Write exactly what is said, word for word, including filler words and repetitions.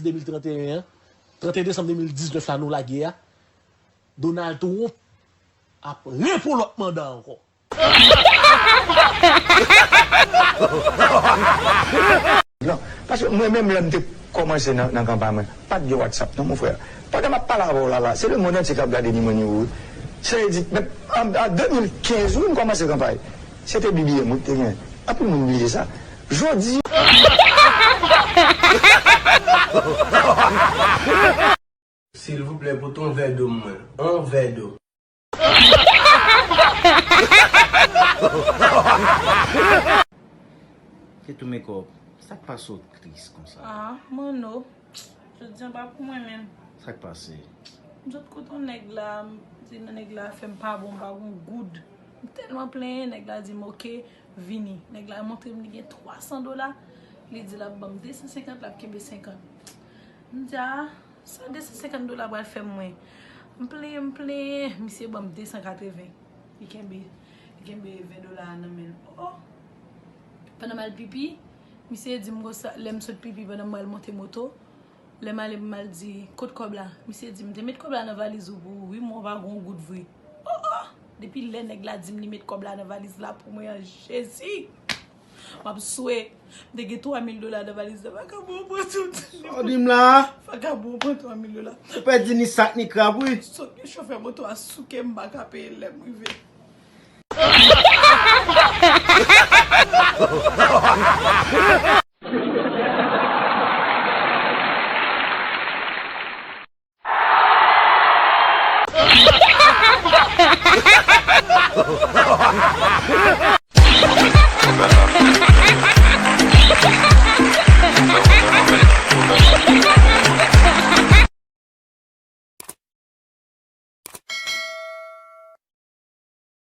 de mil trannteyen an, trannteyen desanm de mil diznèf la nou lage a, Donald Trump ap repon lòt manda ankò. Non, paske mwen menm lè m te kòmanse nan, nan kanpay mwen, pa t gen WhatsApp non, mon frè. Pandan m ap pale avè w la, la, se lemonn antye k ap gade ni mwen ni ou, wi. Sa vle di, men, an, an de mil kenz, wi, m kòmanse kanpay. Se te B B M, wi, ki te gen. Anpil moun bliye sa. Jodi Silvouplè, pote yon vè dlo mwen. Yon vè dlo. Ketou Makeup, sa k pase w tris konsa? Ah, Manno. Jodi an pa pou mwen menm. Sa k pase? M sot kote yon nèg la, m di nan nèg la fè m pa bon, m pa gon goud. M tèlman plenyen, nèg la di m, "Oke, vini." Nèg la montre m li gen twa san dola. Li di l ap ban m de san senkant, l ap kenbe senkant. M di, "Ah, sa de san senkant dola pral fè m mwen?" M plenyen, m plenyen, misye ban m de san katreven. Li kenbe, li kenbe ven dola a nan men l. Oh! Pandan m al pipi, misye di m konsa, lè m sot pipi, pandan m pral monte moto, lè m ale m al di, "Kot kòb la?" Misye di m, "M te met kòb la nan valiz ou pou ou, wi, men w pa gon goud vre." Oh, oh! Depi lè nèg la di m li met kòb la nan valiz la pou mwen an, Jezi! M ap swe. M te gen twa mil dola nan valiz la, vagabon pran tout. Sa w di m la? Vagabon pran twa mil dola. Ou pèdi ni sak ni krab, wi. Sot gen chofè moto a souke m, m pa ka peye l lè m rive.